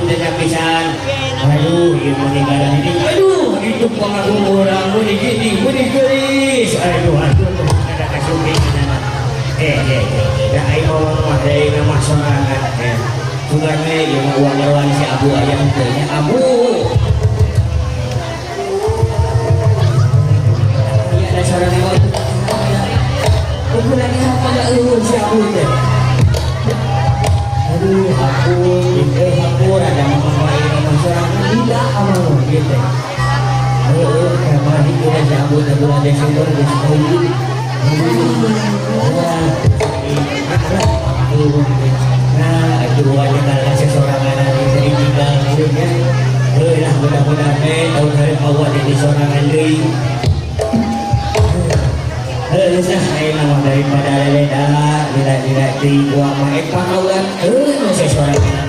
Hapunten pisan. Aduh, ieu mah negara ini. Aduh, itu pengaruh orang mun gini, mun geulis. Aduh, aduh, ada kasupi kana. Eh, eh, eh, da aing mah mah deui mah sorangan. Eh, sugan we ieu mah uang ngeruan si Abu aya henteu nya Abu. Iya, ada sorangan mah. Ukurannya apa gak eueuh si Abu teh. Aduh, hapur, itu hapur, ada mama ini mama sorangan tidak ama gitu. Heeh, kamari kita si Abu teh bulan Desember geus eueuh. Nah, itu wajah kalau sesorangan dari tinggal ya. Heuh lah, mudah-mudahan teh tahun hari awal jadi sorangan deui. Heuh sah ayeuna mah daripada leleda lila-lila deui gua mah eta kaulan heuh nu sesorangan.